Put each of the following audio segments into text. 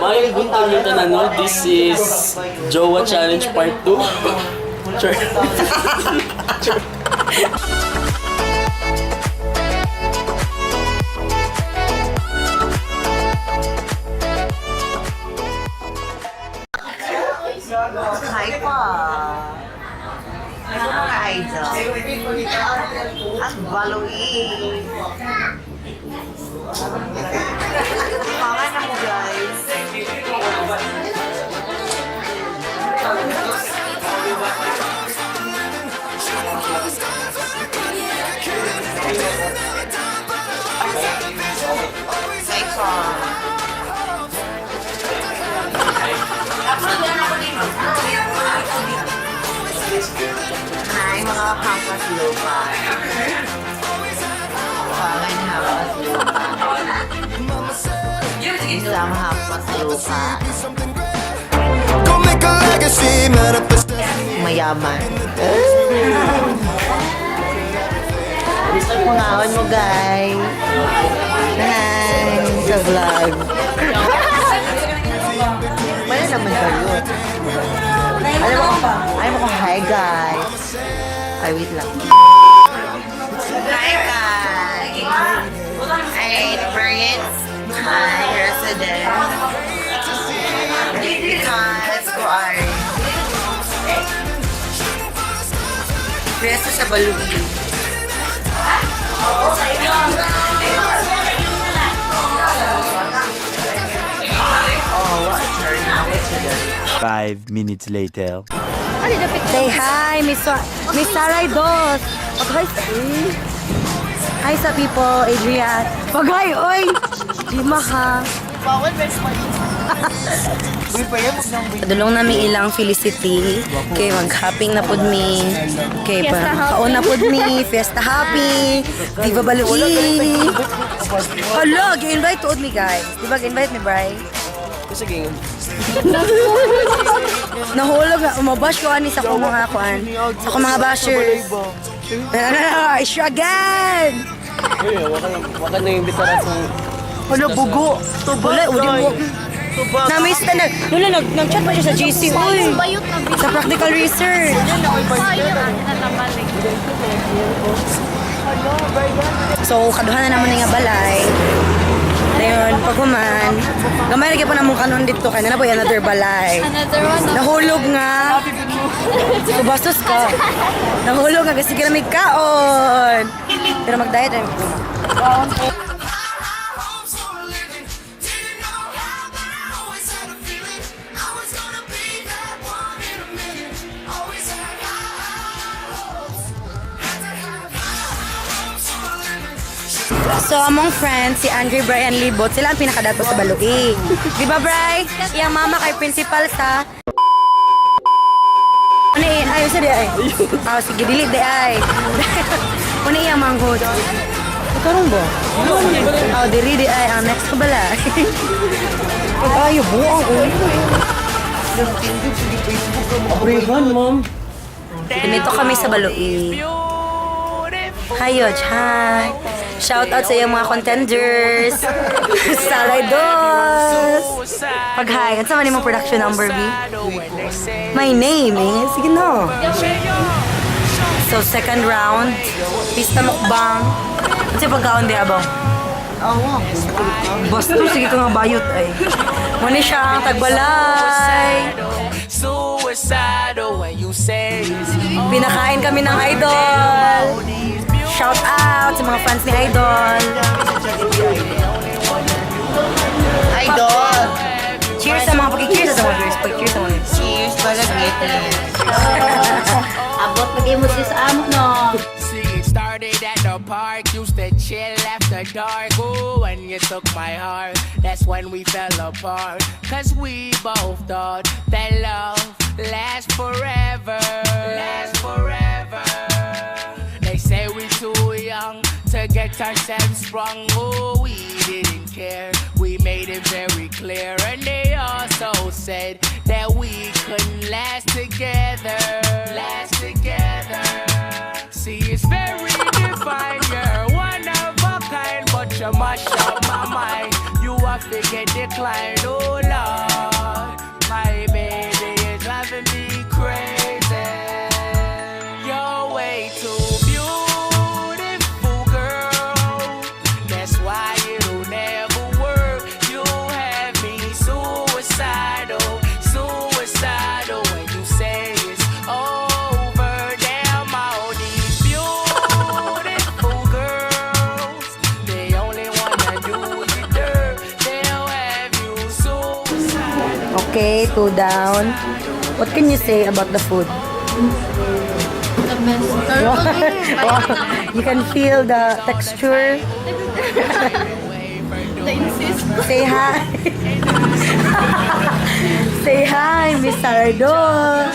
Maayong buntag yung tanan, no? This is Jowa Challenge Part 2. Sure. Hi pa. Hi po, mga idol. Ang baloy. Pangan na mo, guys. Hi pa. Hi, mga hampas lupa. Pangan hampas lupa. Isang hampas lupa. Go make a legacy, manifest. Mayaman. Mangaon mo, guys. Hi, sa vlog. Wala naman kayo. Alam mo ko, hi guys. Ay, wait lang. Hi guys. Ay, Prince. Hi, resident. Because ko ay Preso sa Balugi. Oh, what a turn. What's 5 minutes later. Say hi, Miss Saray Dos. Pag-hi sa, eh. Hi sa people, Adrian. Pag-hi, oy! Di ha. Padulong nami ilang Felicity. Kay mag-hopping na pud mi. Kay pa kaon na pud mi, fiesta happy. Viva Baloi. Hala, gi-invite tuod mi, guys. Di ba gi-invite mi, Bri? Sige. Nahulog na, umabash ko ani sa akong mga kuan. Sa akong mga bashers. Issue again! Uy, waka na yung bitaran sa. Hala, bugo. Wala, uli mo. Na-miss na nag, Lula, nag-chat pa siya sa GC, uy. Sa practical research. So, kaduhan na naman nga balay. Ngayon, pag human, gamay na pa na mong kanon dito, kaya na na po another balay. Another one. Nahulog nga. So, bastos ka. Nahulog nga kasi may kaon. Pero mag-diet rin ko. So, among friends, si Andre, Brian Libot, sila ang pinakadato sa Baloi. Di ba, Bri? Iyang mama kay principal sa. Ano eh? Ay, sa di ay. Ah, sige, dili di ay. Ano iyang manghod? Karon ba? Oh, diri di ay. Ang next ko bala. Pag ayo, buang, uy. Abrihan, ma'am. Ganito kami sa Baloi. Hi, Yoj. Hi. Shout out sa iyong mga contenders. Saray Dos. Pag hi, ano sa man imong production number, B? My name eh. Sige no. So, second round. Pista mukbang. Ano sa pagkaon di abang? Basta, sige ka nga bayot ay. Muna siya ang tagbalay. Suicidal when you say it's Pinakain kami ng idol. Shout out sa mga fans ni Idol. Idol. Cheers sa mga pag-cheers sa mga cheers. Pag-cheers sa mga Cheers, balagit. Abot lagi mo sa amo no. See, it started at the park, used to chill after dark. Ooh, when you took my heart, that's when we fell apart. 'Cause we both thought that love lasts forever. Lasts forever. They say we too young to get ourselves sprung. Oh, we didn't care. We made it very clear. And they also said that we couldn't last together. Last together. See, it's very divine. You're one of a kind, but you mash up my mind. You a figure decline. Oh, Lord. Okay, two down. What can you say about the food? The best. Wow. You can feel the texture. The insist. Say hi. Say hi, Miss Sardos.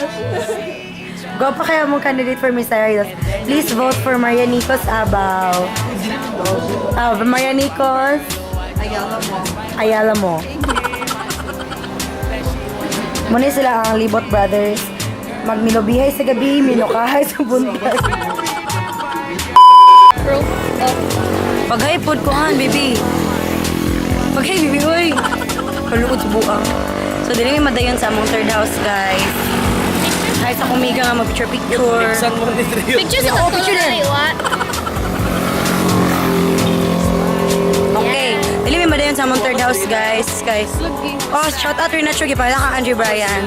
Go pa kaya mong candidate for Miss Sardos. Please vote for Marianicos Abao. Ah, Marianicos Ayala mo. Ayala mo. Muna sila ang Libot Brothers. Magmilobihay sa gabi, milokahay sa buntag. Proof of Paghay pod ko han, baby. Paghay, baby, uy. Kaluod sa buang. So, dili may madayon sa among third house, guys. Hi sa kumiga nga mag-picture-picture. Saan mo ni Trio? Picture sa Oo, tatlo picture na din. what? Okay. Dili may madayon sa among third house, guys. Guys. Oh, shout out rin na siya. Gipala ka, Andre Bryan.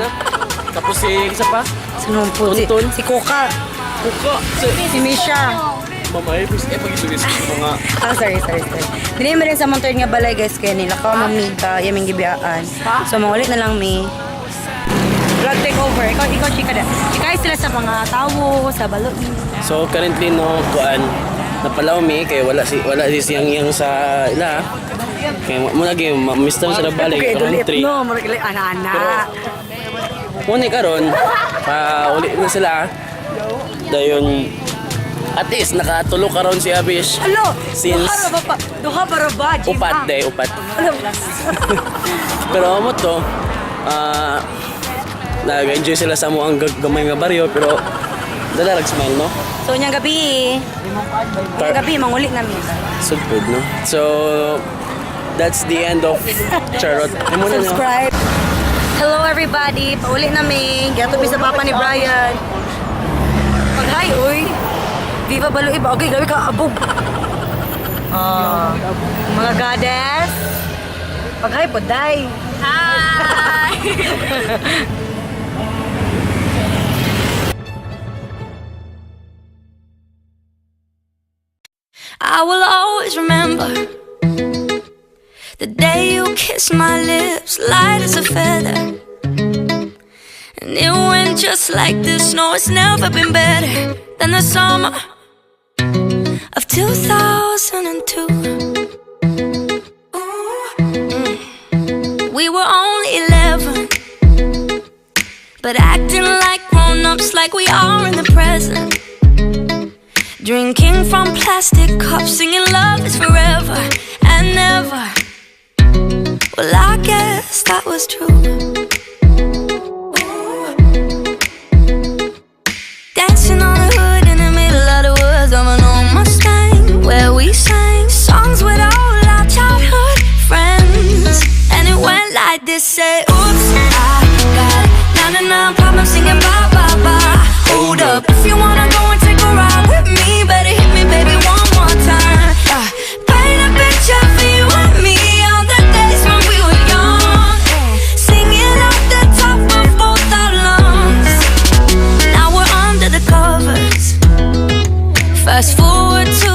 Tapos si isa pa? Sino po? Si, Tonton. si Koka. Kuka. Si Si Misha. Mama, eh, please, eh, pag-isugis ko mga Ah, sorry, sorry, sorry. Dili mo rin sa among third nga balay, guys. Kaya nila ka, mamika, yaming gibiyaan. So, mangulit na lang, mi. Vlog take over. Ikaw, ikaw, chika na. Chika sila sa mga tawo, sa balot. So currently no kuan napalaw mi kay wala si siyang yang sa ila. Kay mo lagi ma-miss na sa balik Okay, karon dulip, 3. no. Murag ilay, ana-ana. Mo ni karon pa uli na sila. Dayon at least nakatulo karon si Abish. Alo! Since- Duha ra ba pa? Duha ba ra ba? Jim, Upat ah? day, upat. Alo. Pero mo to nag-enjoy sila sa mo ang gamay nga baryo pero dala rag smile no. So, unyang gabi. Unyang gabi, mangulit na mi. Sugpod no. So that's the end of Charot. Ay, muna, no? Subscribe. Hello everybody! Pauli na mi. Giato mi sa papa ni Brian. Pag-hi, uy. Viva Baloy ba? Okay, gabi ka abog. Ah, mga goddess. Pag-hi po, day. Hi! I will always remember the day you kissed my lips, light as a feather. And it went just like this. No, it's never been better than the summer of 2002. We were only 11, but acting like grown ups, like we are in the present. Drinking from plastic cups, singing love is forever and never. Well, I guess that was true. Dancing on the hood in the middle of the woods of an old Mustang, where we sang songs with all our childhood friends. And it went like this: say, oops, I got 99 problems singing ba ba ba. Hold up, if you wanna go and take a ride with me, better hit me, baby, one more time. Yeah. Paint a picture for you and me on the days when we were young, singing out the top of both our lungs. Now we're under the covers. Fast forward to